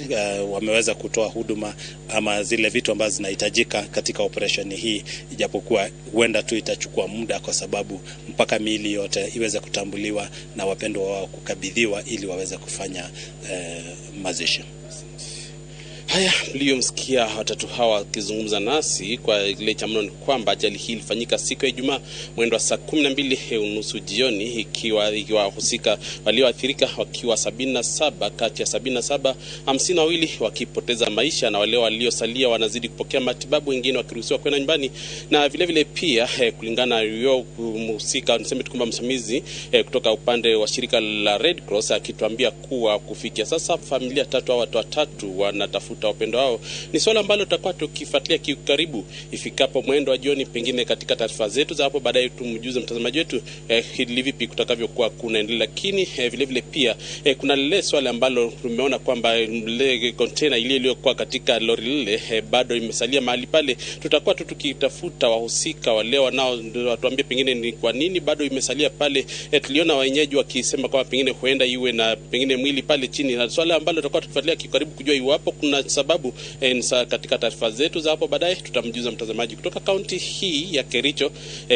Wameweza kutoa huduma ama zile vitu ambazo zinahitajika katika operation hii, ijapokuwa huenda tu itachukua muda kwa sababu mpaka miili yote iweze kutambuliwa na wapendwa wao kukabidhiwa ili waweze kufanya mazishi. Haya, mliyomsikia watatu hawa wakizungumza nasi kwa ile cha mno ni kwamba ajali hii ilifanyika siku ya Ijumaa mwendo wa saa 12:30 jioni, ikiwa wahusika walioathirika wakiwa 77, kati ya 77 52 wakipoteza maisha, na wale waliosalia wanazidi kupokea matibabu, wengine wakiruhusiwa kwenda nyumbani. Na vile vile pia kulingana na mhusika, niseme tu kwamba msimamizi kutoka upande wa shirika la Red Cross akituambia kuwa kufikia sasa familia 3 au watu 3 wanatafuta wapendo wao. Ni swala ambalo tutakuwa tukifuatilia karibu ifikapo mwendo wa jioni, pengine katika taarifa zetu za hapo baadaye tumjuze mtazamaji wetu hili vipi kutakavyokuwa kunaendelea. Lakini vile vile pia kuna lile swala ambalo tumeona kwamba ile container ile iliyokuwa katika lori lile bado imesalia mahali pale. Tutakuwa tu tukitafuta wahusika wale wanao watuambie pengine ni kwa nini bado imesalia pale. Tuliona wenyeji wakisema kwamba pengine huenda iwe na pengine mwili pale chini, na swala ambalo tutakuwa tukifuatilia karibu kujua iwapo kuna sababu katika taarifa zetu za hapo baadaye tutamjuza mtazamaji. Kutoka kaunti hii ya Kericho,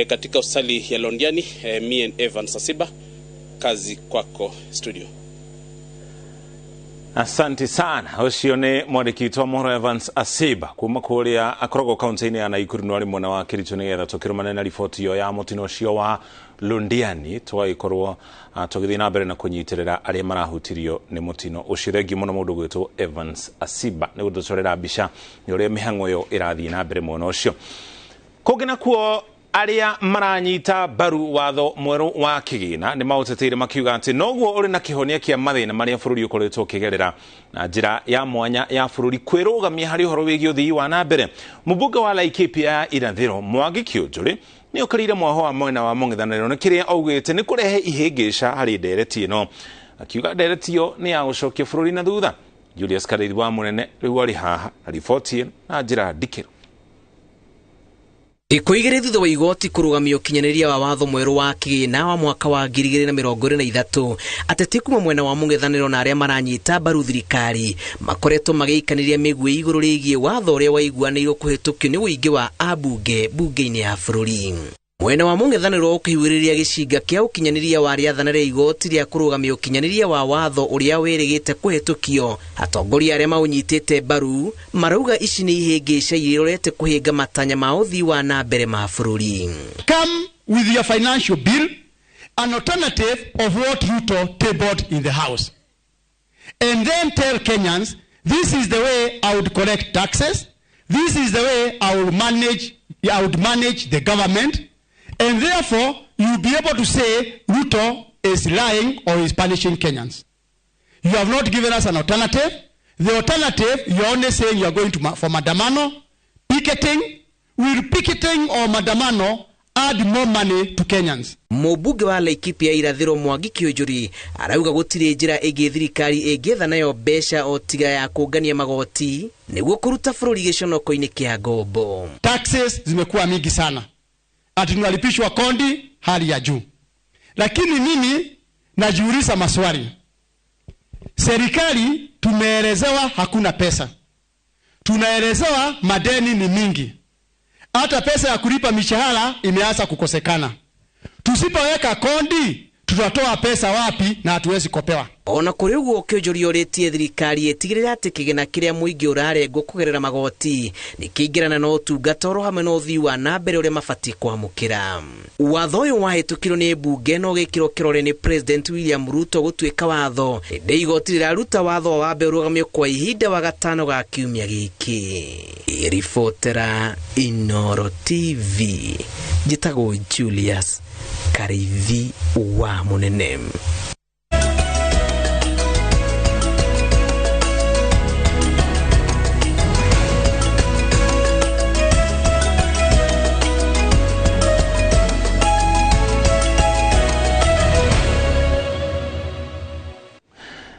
katika hospitali ya Londiani, me and Evans Asiba, kazi kwako studio. Asante sana. Ucio ni mwandĩki wa mohoro Evans Asiba kuma kuria akoragwo kaunti-inĩ ya Nakuru no arĩ mwena wa Kericho nĩgetha tũkĩrũmane na riboti ĩyo ya mũtino ũcio wa Londiani, tũgagĩkorwo tũgĩthiĩ na mbere na kũnyitĩrĩra arĩa marahutirio nĩ mũtino ũcio. Thengiũ mũno mũndũ gwĩtwo Evans Asiba nĩ gũtũcorera mbica nĩ ũrĩa mĩhang'o ĩyo ĩrathiĩ na mbere mwena ũcio. Kũngĩ nakuo, arĩa maranyita mbaru watho mwerũ wa kĩgĩna nĩ maũteteire makiuga atĩ noguo ũrĩ na kĩhonia kĩa mathĩna marĩa bũrũri ũkoretwo ũkĩgerera na njĩra ya mwanya ya bũrũri kwĩrũgamia harĩ ũhoro wĩgiĩ ũthii wa na mbere. Mũmbunge wa Laikipia ya Irathĩro Mwangi Kĩũnjũrĩ nĩ ũkĩrĩire mwaho wa mwena wa mũng'ethanĩro nĩ kĩrĩa augĩte nĩ kũrehe ihĩngĩca harĩ ndereti ĩno, akiuga ndereti ĩyo nĩ ya gũcokia bũrũri na thutha. Julius Karĩithi wa Mũnene rĩu arĩ haha na riboti na njĩra ndikĩru. Thikũ igĩrĩ thutha wa igoti kũrũgamia ũkinyanĩria wa watho mwerũ wa kĩgĩna wa mwaka wa 2023, ateti kuma mwena wa mũng'ethanĩro na arĩa maranyita mbaru thirikari makoretwo magĩikanĩria mĩguĩ igũrũ rĩgiĩ watho ũrĩa waiguanĩirwo kũhĩtũkio nĩ ũingĩ wa ambunge bunge-inĩ ya bũrũri. Mwena wa mũng'ethanĩro ũkĩhiũrĩria gĩcinga kĩa ũkinyanĩria wa rĩathana rĩa igoti rĩa kũrũgamia ũkinyanĩria wa watho ũrĩa wĩrĩgĩte kũhĩtũkio, atongoria arĩa maũnyitĩte mbaru marauga ici nĩ ihĩngĩca iria irorete kũhĩnga matanya ma ũthii wa na mbere ma bũrũri. Come with your financial bill, an alternative of what Ruto tabled in the House, and then tell Kenyans, this is the way I would collect taxes, this is the way I would manage the government, And therefore, you'll be able to say Ruto is lying or is punishing Kenyans. You have not given us an alternative. The alternative, you're only saying you're going to for maandamano, picketing. Will picketing or maandamano add more money to Kenyans? Mũmbunge wa Laikipia irathĩro Mwangi Kĩũnjũri arauga gũtirĩ njĩra ĩngĩ thirikari ĩngĩetha nayo mbeca o tiga ya kũngania magoti nĩguo kũruta bũrũri gĩconoko-inĩ kĩa ngombo. Taxes zimekuwa mingi sana, ati tunalipishwa kondi hali ya juu, lakini mimi najiuliza maswali. Serikali tumeelezewa hakuna pesa, tunaelezewa madeni ni mingi, hata pesa ya kulipa mishahara imeanza kukosekana. Tusipoweka kondi tutatoa pesa wapi na hatuwezi kopewa? Ona kũrĩ ũguo Kĩũnjũri orĩtie thirikari ĩtigĩrĩre atĩ kĩgĩna kĩrĩa mũingĩ ũrarengwo kũgerera magoti nĩ kĩingĩrana na ũtungata oro hamwe na ũthii wa na mbere ũrĩa mabatiĩ kwamũkĩra. Watho ũyũ wahĩtũkirwo nĩ mbunge na ũgĩkĩrwo kĩrore nĩ President William Ruto gũtuĩka watho, ĩndĩ igoti rĩraruta watho wambe ũrũgamio kwa ihinda wa gatano ga kiumia gĩkĩ. Ribotera Inoro TV, njĩtagwo Julius Karithi wa Munene.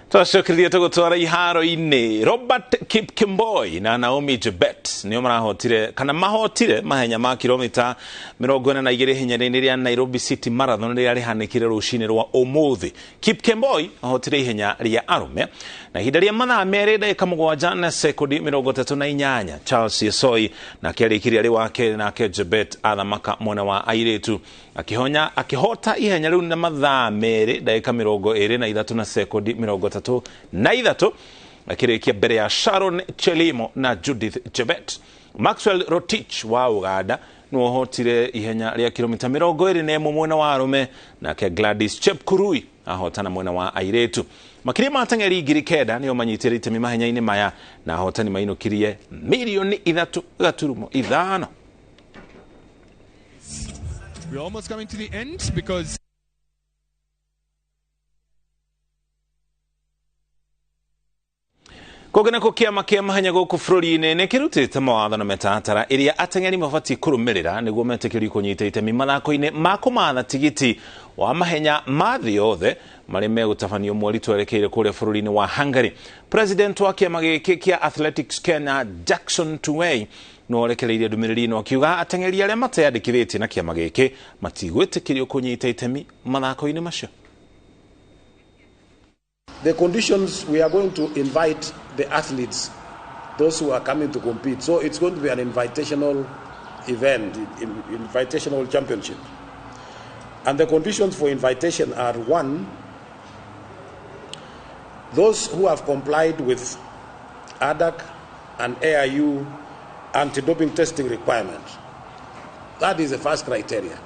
Twacokereria tũgũtwara iharo-inĩ. Robert Kipkemboi na Naomi Jebet nĩo marahotire kana mahotire mahenya ma kilomita 42 ihenya-inĩ rĩa Nairobi City Marathon rĩrĩa rĩhanĩkire rũcinĩ rwa ũmũthĩ. Kipkemboi ahotire ihenya rĩa arũme na ihinda rĩa mathaa 2 ndagĩka 7 na sekondi 38. Charles Yesoi nake arĩkirie arĩ wa kerĩ, nake Jebet athamaka mwena wa airĩtu akĩhota ihenya rĩu na mathaa 2 ndagĩka 23 na sekondi 33, akĩrĩkia mbere ya Sharon Chelimo na Judith Chebet. Maxwell Rotich wa Uganda nĩwe ihenya rĩa kilomita 21 mwena wa arũme, nake Gladys Chepkurui ahotana mwena wa airĩtu. Makĩria ma ateng'eri 9,000 nĩo manyitĩrĩte itemi mahenya-inĩ maya na ahotani mainũkirie milioni 3.5. We're almost coming to the end because Kũngĩ nako kĩama kĩa mahenya gũkũ bũrũri-inĩ nĩ kĩrutĩte mawatho na mĩtaratara ĩrĩa ateng'eri mabatiĩ kũrũmĩrĩra nĩguo metĩkĩrio kũnyita itemi mathako-inĩ ma kũmatha tigiti wa mahenya ma thĩ yothe marĩa megũtabanio mweri twerekeire kũrĩa bũrũri-inĩ wa Hungary. President wa kĩama gĩkĩ kĩa Athletics Kenya Jackson Tuwei nĩorekereirie ndũmĩrĩri ĩno akiuga ateng'eri arĩa mateyandĩkithĩtie na kĩama gĩkĩ matigwĩtĩkĩrio kũnyita itemi mathako-inĩ macio. The conditions, we are going to invite the athletes, those who are coming to compete. So it's going to be an invitational event, invitational championship. And the conditions for invitation are, one, those who have complied with ADAC and AIU anti-doping testing requirement. That is the first criteria.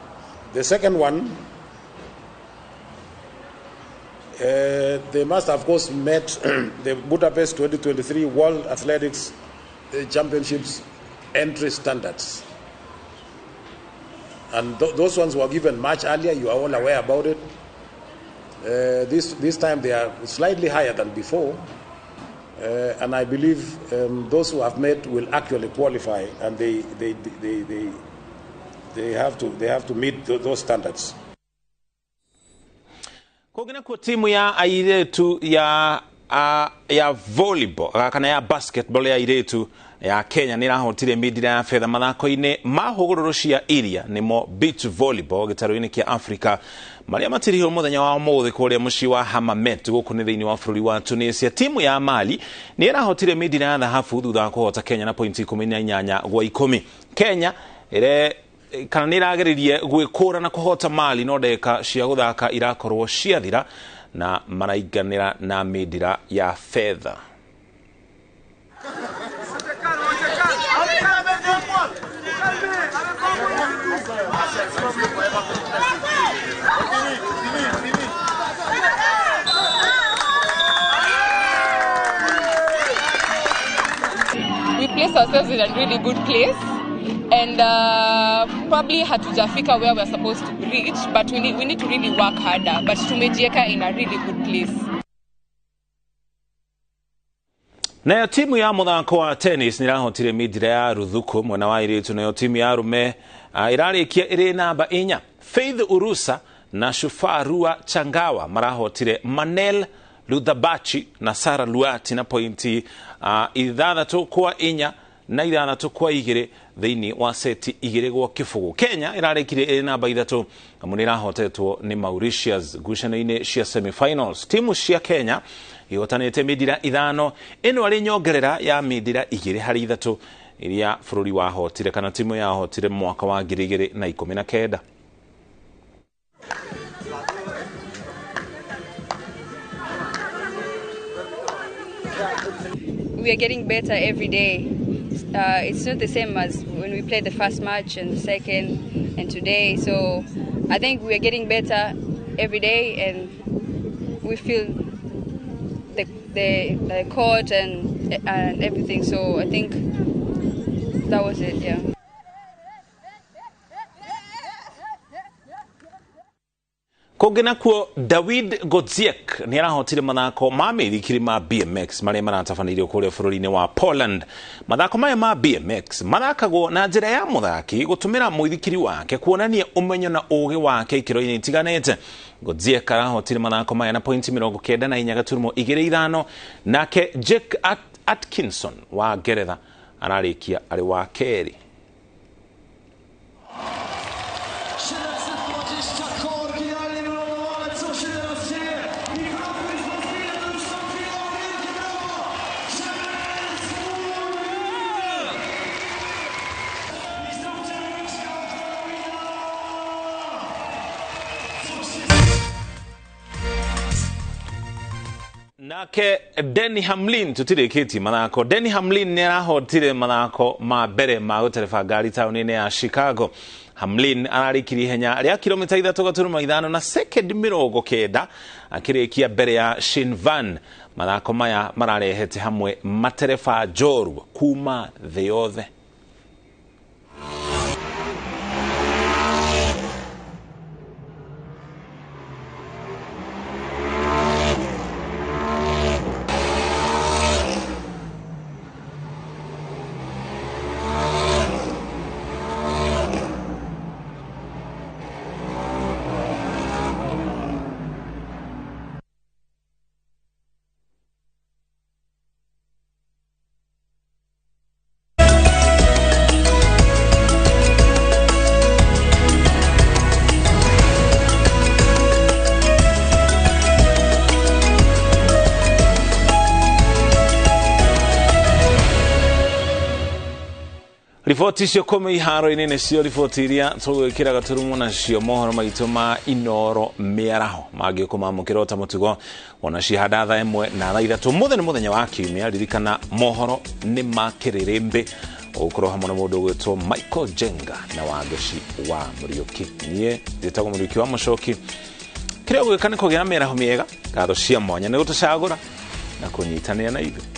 The second one, they must, of course, met the Budapest 2023 World Athletics Championships entry standards. And those ones were given much earlier. You are all aware about it. This time they are slightly higher than before. And I believe those who have met will actually qualify, and they have to meet those standards. Kũngĩ nakuo timu ya airĩtu ya volleyball kana ya basketball ya airĩtu ya Kenya nĩ ĩrahotire mindira ya fedha mathako-inĩ ma hũgũrũrũ cia iria nĩmo beach volleyball gĩtarũ-inĩ kĩa Africa marĩa matirihwo mũthenya wa ũmũthĩ kũrĩa mũciĩ wa Hammamet gũkũ nĩ thĩinĩ wa bũrũri wa Tunisia. Timu ya Mali nĩ ĩrahotire mindira ya thahabu thutha wa kũhota Kenya na pointi 18 gwa 10. Kenya ĩre kana nĩ ĩrageririe gwĩkũra na kũhota Mali no ndagĩka cia gũthaka irakorwo ciathira na marainganĩra na mindira ya fedha. We place ourselves in a really good place. And probably hatujafika where we're supposed to reach, but we need to really work harder. But tumejieka in a really good place. Nayo timu ya muthako wa tennis nĩrahotire mindira ya ruthuku mwena wa airĩtu, nayo timu ya arume ĩrarĩkia ĩrĩ namba 4. Faith Urusa na Shufarua Changawa marahotire Manel Luthabachi na Sara Luati na pointi 6-4 na 6-2 thĩinĩ wa seti 2-0. Kenya ĩrarĩkirie ĩrĩ namba 3 amu nĩ ĩrahotetwo nĩ Mauritius ngucanio-inĩ cia semifinals. Timu cia Kenya ihotanĩte mindira 5, ĩno arĩ nyongerera ya mindira 2-3 iria bũrũri wahotire kana timu yahotire mwaka wa 2019. We are getting better every day. It's not the same as when we played the first match and the second and today. So I think we are getting better every day, and we feel the court and everything. So I think that was it. Yeah. Kũngĩ nakuo, Dawid Godziek nĩ arahotire mathako ma mĩithikiri ma BMX marĩa maratabanĩirio kũrĩa bũrũri-inĩ wa Poland. Mathako maya ma BMX mathakagwo na njĩra ya mũthaki gũtũmĩra mũithikiri wake kuonania ũmenyo na ũgĩ wake ikĩro-inĩ itiganĩte. Godziek arahotire mathako maya na pointi 94.25, nake Jake Atkinson wa Ngeretha ararĩkia arĩ wa kerĩ. Nake Denny Hamlin, tutirĩkĩtie mathako, Denny Hamlin nĩ arahotire mathako ma mbere ma gũtereba ngari taũni-inĩ ya Chicago. Hamlin ararĩkirie ihenya rĩa kilomita 3.5 na sekendi 90, akĩrĩkia mbere ya Shane Van. Mathako maya mararehete hamwe matereba njorua kuma thĩ yothe. Riboti icio kũme iharo-inĩ nĩcio riboti iria tũgwĩkĩra gaturumo nacio mohoro maitũ ma Inoro mĩaraho mangĩkũmamũkĩra ta mũtugo wona cihanda thaa 1 na thaa 3 mũthenya nĩ mũthenya wa kiumia. Ririkana mohoro nĩ ma kĩrĩrĩmbĩ, ũgũkorwo hamwe na mũndũ ũgwĩtwo Michael Jenga na Wangeci wa Mũriũki. Niĩ njĩtagwo Mũriũki wa Mũcoki. Kĩrĩa ũgwĩka nĩ kũgĩa na mĩaraho mĩega. Ngatho cia mwanya nĩ gũtũcagũra na kũnyitanĩra na ithuĩ.